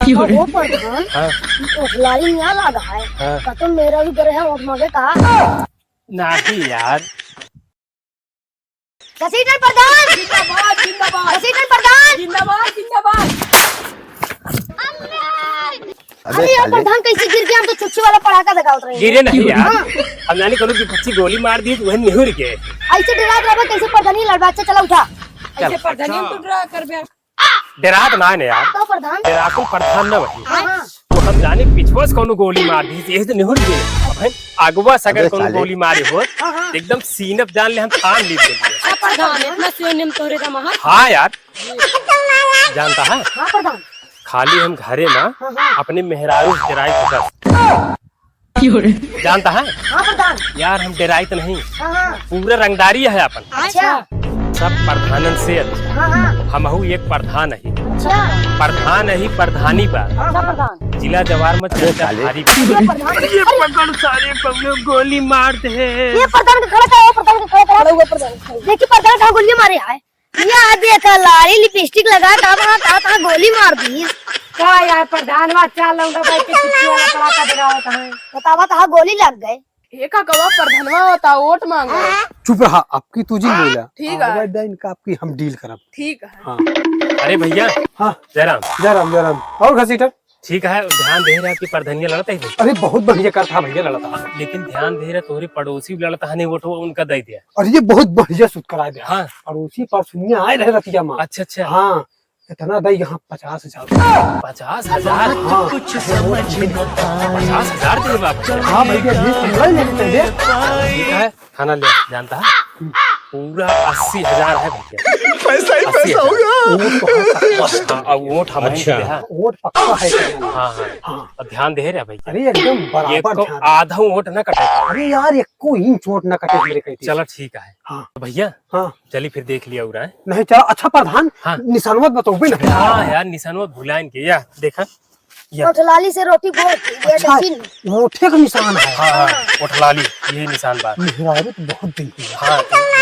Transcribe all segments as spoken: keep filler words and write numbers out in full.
वो प्रधान, हाँ। ओठलाली निया लागा है। हाँ। का तुम मेरा भी करे है ओठ मांगे का? नहीं यार। घसीटन प्रधान! जिंदाबाद, जिंदाबाद। घसीटन प्रधान! जिंदाबाद, जिंदाबाद। अबे अरे यार साले। प्रधान, कैसे गिर गया? हम तो छुच्छी वाला पटाखा देखावत रहे। गिरे नहीं यार। हाँ। हम जाने करो कि पच्ची गोली मार दी तो वह निहुर गए। ऐसे डरात रहबे, कैसे प्रधानी लड़बा? अच्छा, चला उठा। चल। ऐसे प्रधानी हम तो डरा कर बे। डरात ना ने यार। तो प्रधान? डराकुल प्रधान ना वही। हाँ, हाँ। तो हम जाने पिछवा से कौनो गोली मार दी, यही से निहुर गए। अब हम आगवा से अगर अबे कौनो साले। गोली मारे हो, हाँ, हाँ। एकदम सीनप जान ले, हम थाम ली। हाँ प्रधान, इतना सोने में तोरे का महल। हाँ यार। जानता है? हाँ प्रधान। खाली हम घरे में हाँ, हाँ। अपने मेहरारू से डराई थे बस। जानता है? हाँ प्रधान। यार हम डराइत नहीं। हाँ, हाँ। पूरा रंगदारी है अपन। अच्छा। सब प्रधानन से अच्छा। हाँ, हाँ। हमहू एक प्रधान है। अच्छा। प्रधान है, प्रधानी बा। हाँ, हाँ। प्रधान। जिला जवार में अरे चर्चा साले। भारी बा। ये प्रधान। ये पकड़ सारे पगले गोली मार दे। ये प्रधान का खड़ा करो, प्रधान का खड़ा करो। खड़ा हुआ प्रधान। देखिए प्रधान का गोली मारे है। या देखा लाली लिपस्टिक लगा का वहाँ का, का गोली मार दी। का यार प्रधान, वहाँ चार लौंडा बैठ के छुट्टी वाला पटाखा देखावत है। बतावा, कहाँ गोली लग गए। ये का गवा प्रधानवा होता, वोट मांगो। चुप रहा, आपकी तू जी बोला। ठीक है। आवा डाइन का आपकी हम डील करब। ठीक है। हाँ। अरे भैया। हाँ। जयराम। जयराम, जयराम। और घसीटन? ठीक है, ध्यान दे रहा कि प्रधानिया लड़ता ही नहीं। अरे बहुत बढ़िया करता भैया, लड़ता। लेकिन ध्यान दे रहा, तोहरे पड़ोसी लड़ता है, नहीं वोट उनका दे दिया। अरे ये बहुत बढ़िया सुत करा दिया। हाँ। पड़ोसी परसुनिया आए रहे रतिया में। अच्छा, अच्छा। हाँ, इतना दे यहाँ पचास हजार। पचास हजार? हाँ। पचास हजार दे बाप। हाँ भैया, बीस पन्द्रह ले लेते हैं। ठीक है। खाना ले, जानता है? पूरा अस्सी हजार है भैया। पैसा ही अस्सी हजार। पैसा होगा। वोट तो है पक्का। हाँ, अब वोट हमारे अच्छा। यहाँ। वोट पक्का है। हाँ, हाँ। हाँ। अब ध्यान दे रहे भैया। अरे एकदम बराबर एको ध्यान। आधा वोट ना कटे। अरे यार, एको इंच वोट ना कटे मेरे कहती। चलो ठीक है। हाँ। तो भैया, हाँ। चली फिर देख लिया उरा है। नहीं, चला, अच्छा प्रधान, हाँ। निशानवा बताओ भी ना। हाँ यार, निशानवा भुलाइन के, या देखा। या। ओठलाली से रोटी बोल, ये अच्छा, देखिन। ओठे का निशान है। हाँ, हाँ, ओठलाली, यही निशान बा। मेहरारू तो बहुत दिन की है। हाँ,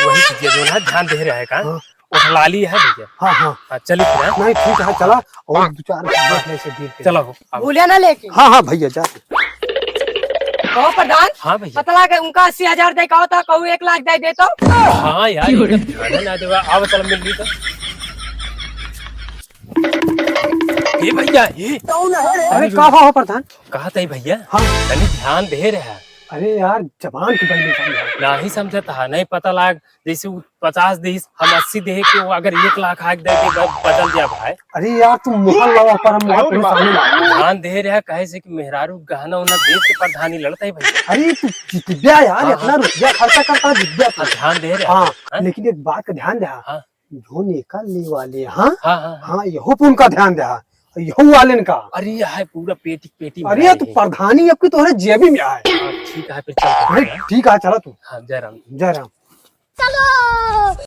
वही चीज है, जो ना ध्यान दे रहा है का? हाँ। ओठलाली है भैया। हाँ, हाँ। हाँ, चलिए फिर, हाँ। नहीं, ठीक है, चला। और दो चार देख ले, इसे डील के। चलो, आओ। भूलिया ना लेके। हाँ, हाँ, भैया, जा। कहो प्रधान। हाँ भैया। पता लगा उनका अस्सी हजार दे, कहो तो, कहू एक लाख दे दे तो। हाँ यार, एकदम ध्यान ना देवा। आओ, चल मिल ली तो। ए भैया, ए। कौन है रे? अरे, का हो प्रधान? कहत है भैया, हाँ। तनी ध्यान दे रहा। अरे यार, जबान की बड़ी समझा। नाही समझत हा, नहीं पता लाग, जैसे वो पचास देहिस, हम अस्सी देहे के, वो अगर एक लाख आके दे दे, ब-, बदल दिया भाई। अरे यार, तुम मोहन लावा पर हम वहाँ पे सामने ना। ध्यान दे रहा, कहे से कि मेहरारू गहना उहना बेच के प्रधानी लड़ता है भैया। अरे तू जितब्या यार, हाँ, इतना हाँ। रुपया खर्चा करता जितब्या तू। हाँ, ध्यान दे रहा। हाँ, हाँ? लेकिन एक बात का ध्यान दे। हाँ। जो निकलने वाले, हाँ? हाँ, हाँ, हाँ। हाँ, यहू पे उनका ध्यान दे, हाँ। यहू वालेन का। अरे, यह है पूरा पेटी, पेटी में अरे, है तू ये। प्रधानी अब की तोहरे जेबी में आए। हाँ, ठीक है, फिर चल। अरे, ठीक है, चला तू। हाँ, जय राम। जय राम। चलो।